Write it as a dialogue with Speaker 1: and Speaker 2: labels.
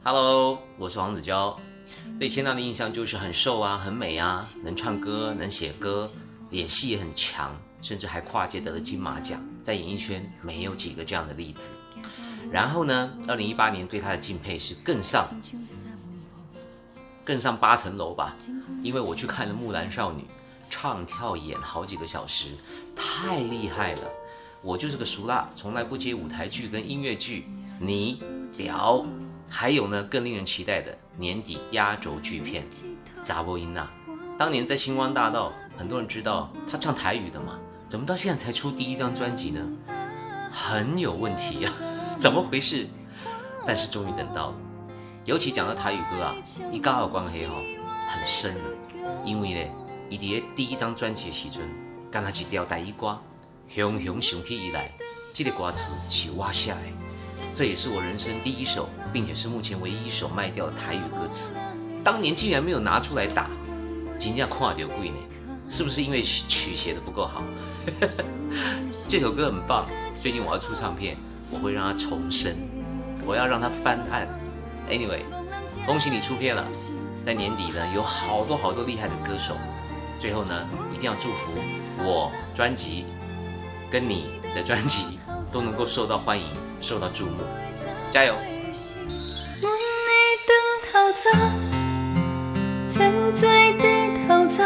Speaker 1: Hello，我是黃子佼。對千娜的印象就是很瘦啊，很美啊，能唱歌，能寫歌，演戲也很強，甚至還跨界得了金馬獎。在演藝圈沒有幾個這樣的例子。然後呢，2018年對她的敬佩是更上八層樓吧，因為我去看了《木蘭少女》，唱跳演好幾個小時，太厲害了。我就是個俗辣，從來不接舞台劇跟音樂劇。你表，還有呢，更令人期待的年底壓軸巨片《查某囡仔》。當年在星光大道，很多人知道他唱台語的嘛，怎麼到現在才出第一張專輯呢？很有問題呀，怎麼回事？但是終於等到了。尤其講到台語歌啊，伊佮我有關係吼，很深的，因為呢，伊佇咧第一張專輯的時陣，敢若一條台語歌，雄雄想起伊來，這個歌詞是我寫的，這也是我人生第一首，並且是目前唯一一首賣掉的台語歌詞。當年竟然沒有拿出來打，真正看著鬼呢？是不是因為曲寫得不夠好？這首歌很棒，最近我要出唱片，我會讓它重生，我要讓它翻案。Anyway，恭喜你出片了，在年底呢有好多好多厲害的歌手。最後呢，一定要祝福我專輯跟你的專輯都能夠受到歡迎，受到注目，加油！
Speaker 2: 阮的轉頭早，千載低頭早，